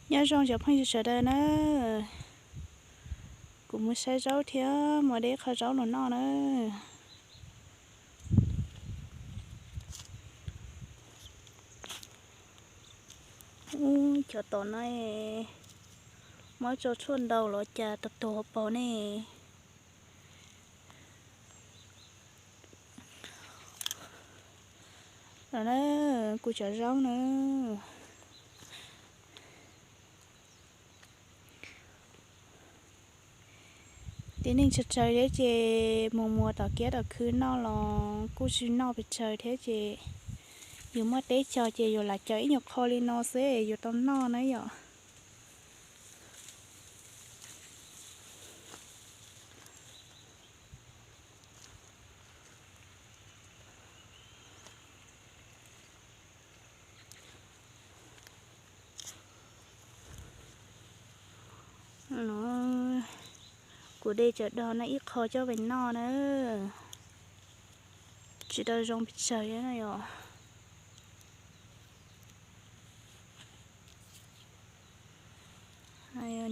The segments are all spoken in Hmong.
Nyob zoo cov phooj ywg sawv daws na, kuv mus saib zaub thiab mus de qho zaub los noj na. Ub, cov tom no muab tso tshuaj ntau los cas tag tuag paug ne. Los na, kuv cov zaub na. Tib neeg tsawg tsawg thiab ces mus muas tom kiab tom khw noj los kuj tsis noj pes tsawg thiab ces yus muaj teb chaws ces yus lam cog ib nyuag qho li no xwb yus tau noj na yom. Kuv de cov dog no ib qho coj pem noj na, tsis tau zoo pes tsawg na yom.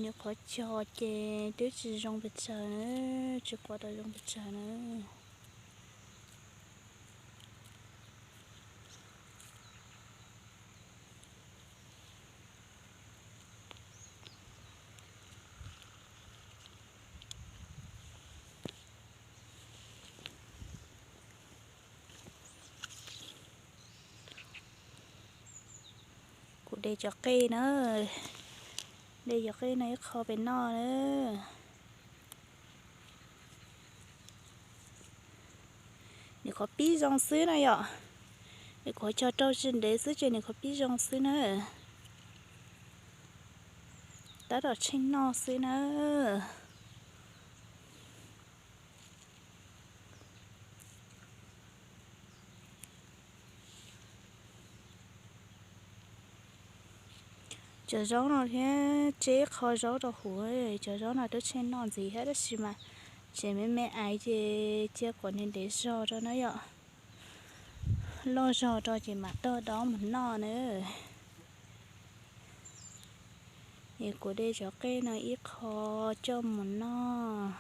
Nws qhov cog ces twb tsis zoo pes tsawg na, tsis quav tau zoo pes tsawg na. Kuv de cov qej na, de cov qej no ib qho pem noj na. Nws qhov pib zoo xwb na yom. Nws qhov cog rau tsis ntev xwb ces nws qhov pib zoo xwb na. Tab tom tsheej noj xwb na. Cov zaub no thiab, tseb qho zaub rau huv, cov zaub no twb tsheej noj ntxiv thiab tab sis mas tseem me me aiv ces cia kom nws ntev zog rau na yom. Loj zog rau ces mam tog dob mus noj na. Es kuv de cov qej no ib qho coj mus noj.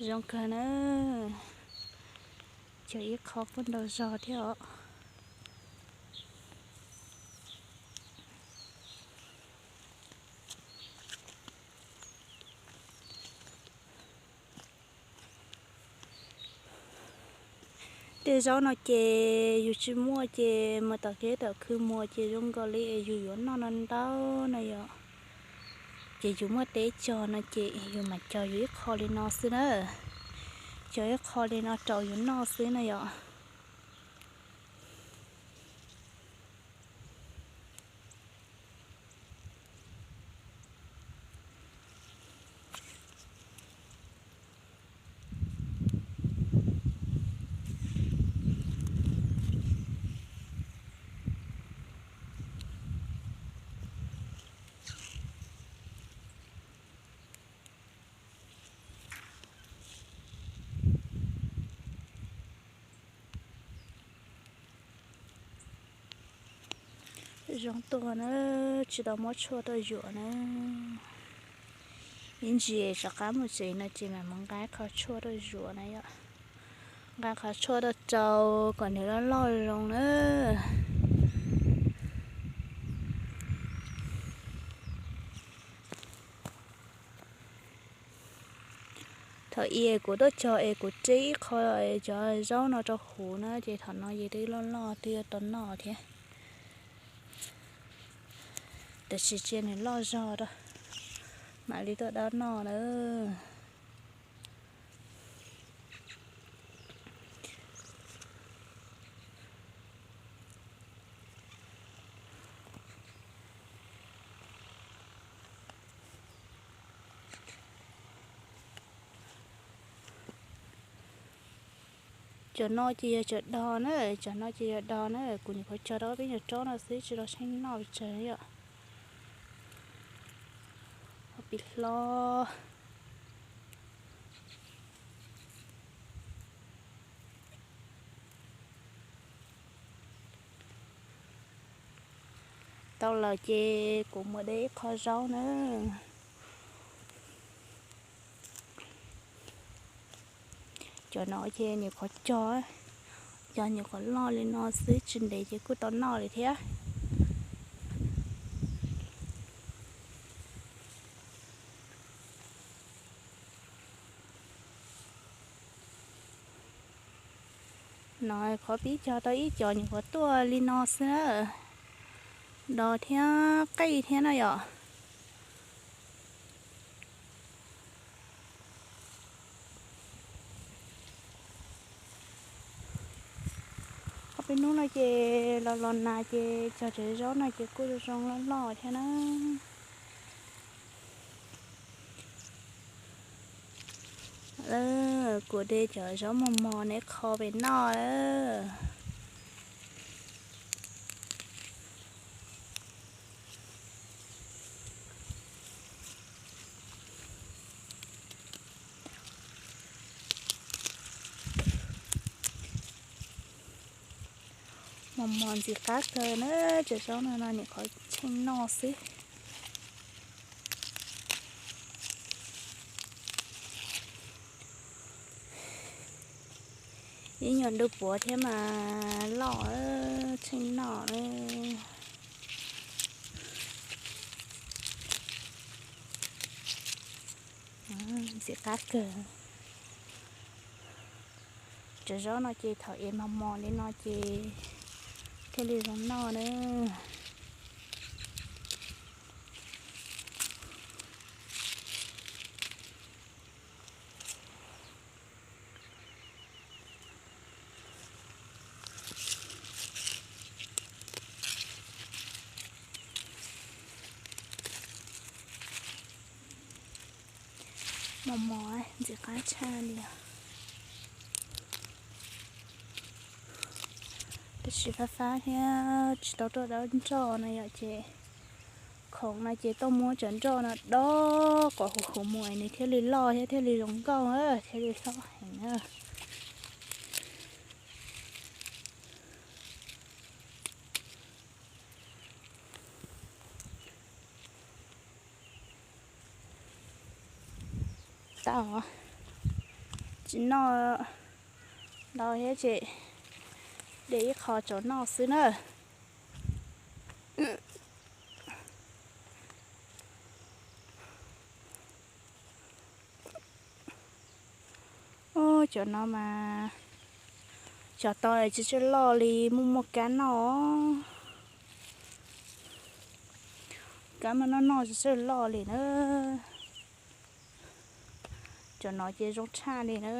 Zoo kawg na, cog ib qho kuj ntau zog thiab os. Tej zaub no ces yus tsis muaj ces mus tom kiab tom khw muas ces zoo nkaus li es yus yuav noj no ntau no yom. Ces yus muaj teb chaws no ces yus mam cog yus ib qho li no xwb na. Cog ib qho li no rau yus noj xwb na yom. Zoo tuaj na, tsis tau muab tshuaj rau zuam na. Ib ntsis rov qab mus tsev no ces mam mus nqa qho tshuaj rau zuam na yom. Nqa qho tshuaj rau rau kom nws loj loj zoo na. Thaum ub kuv tuaj cog es kuv tseb ib qho cov zaub no rau huv na ces thaum no ces twb loj loj twb yuav tau noj thiab. Tab sis cia nws loj zog rau mam li tuaj dob noj na. Cov no ces yog cov dog na, cov no ces yog dog na, kuv nyuam qhuav cog rau peb nyuag tsob no xwb tsis tau tsheej noj pes tsawg yom. Pis hlob. Tau lawm ces kuv mus de ib qho zaub na. Cov no ces nyuam qhuav cog, cov nyuam qhuav loj li no xwb tsis ntev ces kuj tau noj li thiab. No qhov pib cog tau ib co nyuam qhuav tuaj li no xwb na, dos thiab qij thiab na yom. Ob peb hnub no ces los los nas ces cog tsev zaub no ces kuj zoo zoo loj loj thiab na. Kuv de cov zaub mos mos neb qho pem noj. Mos mos ntxim qab kawg na, cov zaub no no nyuam qhuav tsheej noj xwb. Ib nyuag ntu puav thiab mas loj, tsheej noj. Ntxim qab kawg. Cov zaub no ces thaum es mos mos li no ces thiaj li zoo noj na. Mos mos ntxim qab tshaj li os. Tab sis fab fab thiab tsis tau tuaj dob nroj no yom ces khoom no ces tuaj muab cov nroj no dob kom huv huv mus es nws thiaj li loj thiab thiaj li zoo nkauj thiaj li hlob heev na. Tau, tsis noj ntau thiab ces de ib qho tsaus noj xwb na. Ub, cov no mas cog tau tsis tshua loj li, muaj muaj kab noj. Kab mas noj noj tsis tshua loj li na. Cov no ces zoo tshaj li na.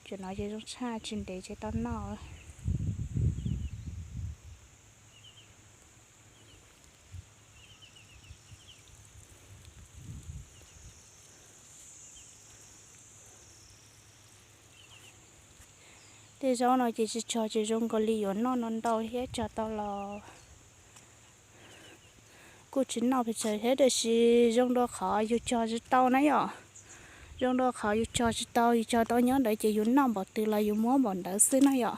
Cov no ces zoo tshaj, tsis ntev ces tau noj. Tej zaub no ces tsis tshua ces zoo nkaus li yuav noj no ntau thiab, cog tau los kuj tsis noj pes tsawg thiab, tiam sis zoo dua qhov yus cog tsis tau na yom. Zoo dua qhov yus cog tsis tau, yus cog tau nyob ntawd ces yus noj npaum twg los yus muab npaum ntawd xwb na yom.